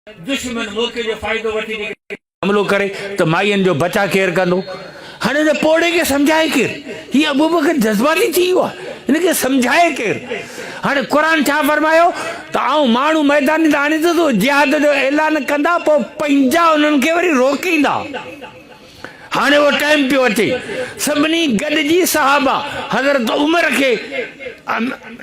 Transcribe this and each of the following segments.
دشمن موقعي جو فائدو وٺي جيڪڏهن حملو ڪري ته مائين جو بچاء ڪير ڪندو؟ هاڻي هن پوڙهي کي سمجهائي ڪير؟ هي ابوبڪر جذباتي ٿي ويو آهي، هن کي سمجهائي ڪير؟ هاڻي قرآن ڇا فرمايو ته آئون ماڻهو ميدان تي آڻيندس، اهي جهاد جو اعلان ڪندا، پوء پنهنجا انهن کي وري روڪيندا. هاڻي اهو ٽائيم پيو اچي. سڀني گڏجي صحابه حضرت عمر کي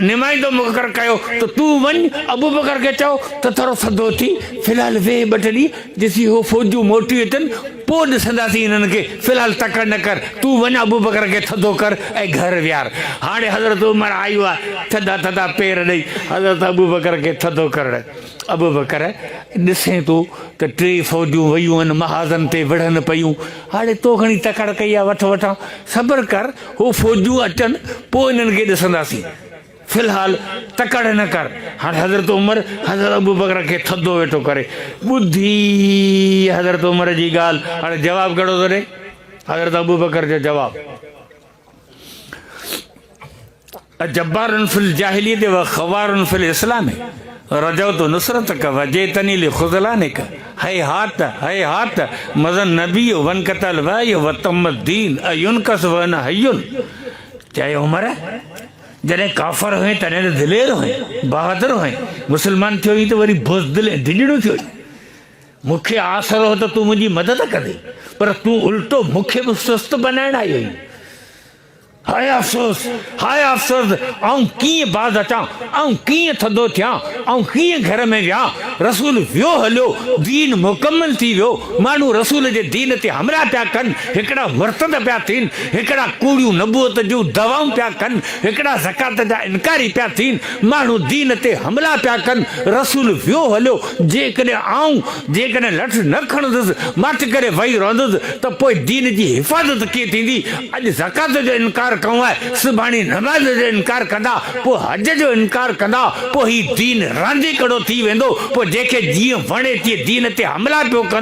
نمائندو مقرر ڪيو ته تون وڃ ابوبڪر کي چئو ته ٿورو ٿڌو ٿي في الحال ويهه ٻه ٽي ڏينهن جيسين هو فوجون موٽي اچن پوء ڏسنداسين هنن کي في الحال تڪڙ نه ڪر تون وڃ ابوبڪر کي ٿڌو ڪر ۽ گهر ويهار. هاڻي حضرت عمر آيو آهي ٿڌا ٿڌا پير ڏئي حضرت ابوبڪر کي ٿڌو ڪرڻ. ابوبڪر، ڏسين ٿو ته ٽي فوجون ويون آهن، محاذن تي وڙهن پيون. هاڻي تو گهڻي تڪڙ ڪئي آهي، وٺ وٺان. صبر ڪر، هو فوجون اچن، پوء انهن کي ڏسنداسين. في الحال تڪڙ نه ڪر. هاڻي حضرت عمر، حضرت ابوبڪر کي ٿڌو ويٺو ڪري. ٻڌي حضرت عمر جي ڳالهه، هاڻي جواب ڪهڙو ٿو ڏئي؟ حضرت ابوبڪر جو جواب. جبار في الجاهليت و خوار في الاسلام رجوت نصرتک و جئتني لخذلانک هيهات هيهات مضي النبي وانقطع الوحي وتم الدين اينڪث وانا حي چيائين عمر جڏهن ڪافر هئين تڏهن ته دلير هئين بهادر هئين مسلمان ٿيو آهين ته وري بزدل ۽ ڊڄڻو ٿيو آهين مون کي آسرو هو ته تون منهنجي مدد ڪندين پر تون الٽو مون کي به سست بنائڻ آيو آهين. هاء افسوس! هاء افسوس! آئون ڪيئن باز اچان؟ آئون ڪيئن ٿڌو ٿيان؟ آئون ڪيئن گهر ۾ ويهان؟ رسول ويو هليو، دين مڪمل ٿي ويو، ماڻهو رسول جي دين تي حملا پيا ڪن، هڪڙا مرتد پيا ٿين، هڪڙا ڪوڙيون نبوت جون دعوائون پيا ڪن، هڪڙا زڪوات جا انڪاري پيا ٿين، ماڻهو دين تي حملا پيا ڪن، رسول ويو هليو، جيڪڏهن آئون جيڪڏهن لٺ نه کڻندس، ماٺ ڪري ويهي رهندس ته پوء دين جي حفاظت ڪيئن ٿيندي؟ اڄ زڪوات جو انڪار ڪئون آهي، سڀاڻي نماز جو انڪار ڪندا، پوء حج جو انڪار ڪندا، پوء هي دين رانديڪڙو ٿي ويندو، پوء جنهن کي جيئن وڻي تيئن دين تي حملا پيو ڪندو.